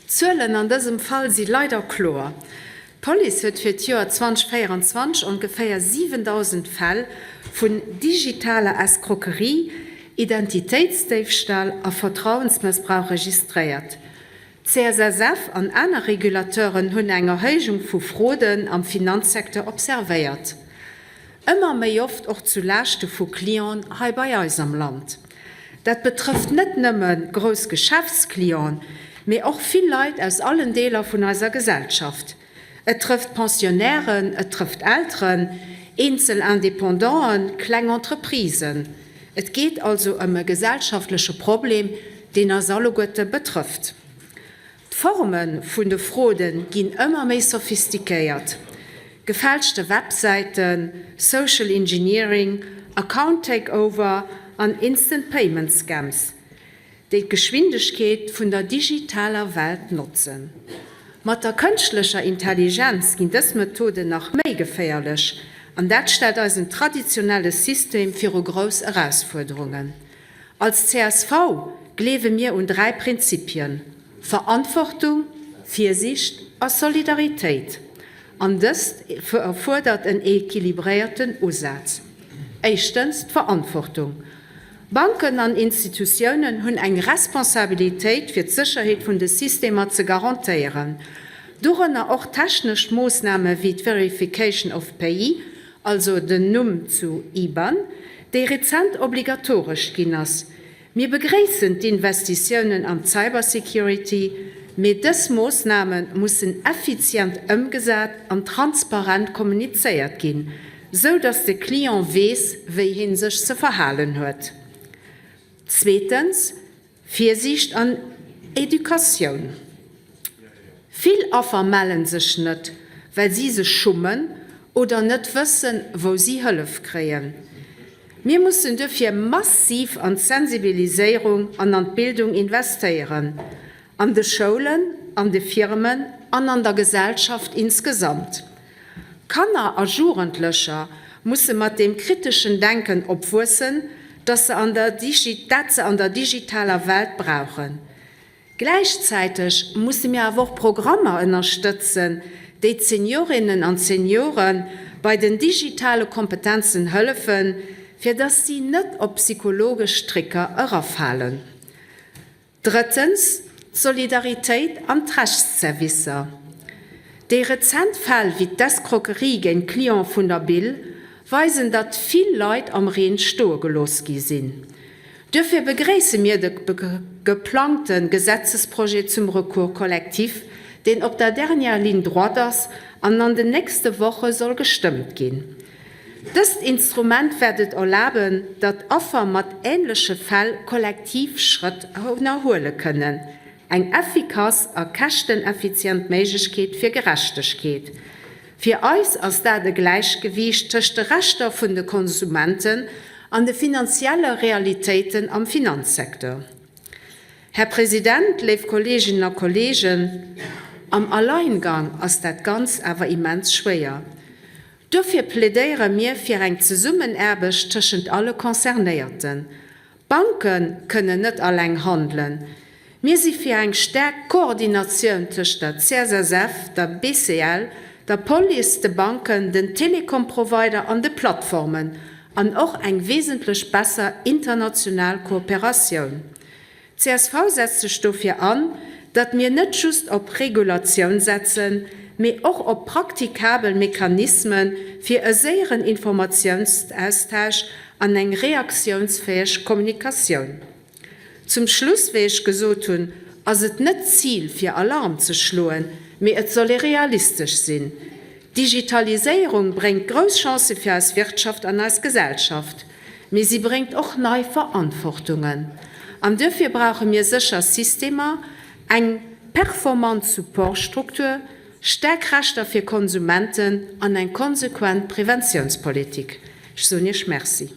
D'Zuelen an dësem Fall si leider kloer, D'Police huet fir d'Joer 2024 ongeféier 7.000 Fäll vun digitaler Escroquerie, Identitéitsdéifstall a Vertrauensmëssbrauch registréiert. D'CSSF an aner Regulateuren hunn eng Erhéijung vu Frauden am Finanzsecteur observéiert. Ëmmer méi oft och zu Laaschte vu Clienten hei bei eis am Land. Dat betrëfft net nëmme grouss Geschäftsclienten, mee och vill Leit aus allen Deeler vun eiser Gesellschaft. Et trëfft Pensionnairen, et trëfft Elteren, eenzel Independanten, kleng Entreprisen. Et geet also ëm e gesellschaftleche Problem, deen eis alleguerte betrëfft. D'Forme vun de Fraude ginn ëmmer méi sophistiquéiert. Gefälschte Websäiten, Social Engineering, Account Takeover an Instant Payment Scams, déi d'Geschwindegkeet vun der digitaler Welt notzen. Mat der kënschtlecher Intelligenz ginn dës Methoden nach méi geféierlech an dat stellt eisen traditionelle System viru grouss Erausfuerderungen. Als csv gleewe mir un 3 Prinzipien, Verantwortung, Virsiicht a Solidaritéit. An dëst erfuerdert en equilibréierten Usaz. Éischtens, d'Verantwortung. Banken an Institutiounen hunn eng Responsabilitéit fir d'Sécherheet vun de Systemer ze garantéieren. Dorënner och technesch Moossname wéi d'Verification of Payee, also den Numm zu IBAN, déi rezent obligatoresch ginn ass. Mir begréissen d'Investitiounen an d'Cybersecurity, mee dës Moossname mussen effizient ëmgesat an transparent kommunizéiert ginn, sou datt de Client weess, wéi hie sech ze verhalen huet. Zweetens, Virsiicht an Educatioun. Vill Affer mellen sech net, well si sech schummen oder net wëssen, wou si Hëllef kréien. Mir mussen duerfir massiv an d'Sensibiliséierung an an d'Bildung investéieren, an de Schoulen, an de Firmen an an der Gesellschaft insgesamt. Kanner a Jugendlecher musse mat deem kriteschen Denken opwuessen, dat se an der dat se an der digitaler Welt brauchen. Gläichzäiteg musse mir awer och Programmer ënnerstëtzen, déi d'Seniorinnen an d'Seniore bei den digitale Kompetenzen hëllefen, fir dass si net op psychologesch Tricker erafalen. Drëttens, d'Solidaritéit an d'Rechtsservicer. Déi rezent Fäll wéi d'Escroquerie géint Cliente vun der Bill weisen, datt vill Leit am Reen stoe gelooss gi sinn. Duerfir begréisse mir de geplangte Gesetzesprojet zum Recours collectif, deen op der dernière ligne droite ass an an den nächste Woche soll gestëmmt ginn. Dëst Instrument wäert et erlaben, datt Affer mat änleche Fäll kollektiv Schrëtt ënnerhuele kënnen, eng effikass a käschteneffizient Méiglechkeet fir Gerechtegkeet. Fir eis ass dat e Gläichgewiicht tëscht de Rechter vun de Konsumenten an de finanzielle Realitéiten am Finanzsecteur. Här President, léif Kolleeginnen a Kolleegen, am Alleingang ass dat Ganz awer immens schwéier. Dofir plädéiere mir fir eng Zesummenaarbecht tëschent alle Concernéierten. D'Banke kënnen net alleng handelen. Mir si fir eng staark Koordinatioun tëscht der CSSF, der BCL, der Police, de Banken, den Telekomprovider an de Plattformen an och eng wesentlech besser international Kooperatioun. Csv setzt sech dofir an, datt mir net just op Regulatioun setzen, mee och op praktikabel Mechanisme fir e séieren Informatiounsaustausch an eng reaktiounsfäeg Kommunikatioun. Zum Schluss, wéi ech gesot hunn, ass et net d'Zil fir Alarm ze schloen, mee et soll ee realistesch sinn. D'Digitaliséierung bréngt grouss Chancë fir eis Wirtschaft an eis Gesellschaft, mee si bréngt och nei Verantwortungen. An duerfir brauche mir sécher Systemer, eng performant Supportstruktur, staark Rechter fir Konsumenten an eng konsequent Preventiounspolitik. Ech soen Iech Merci.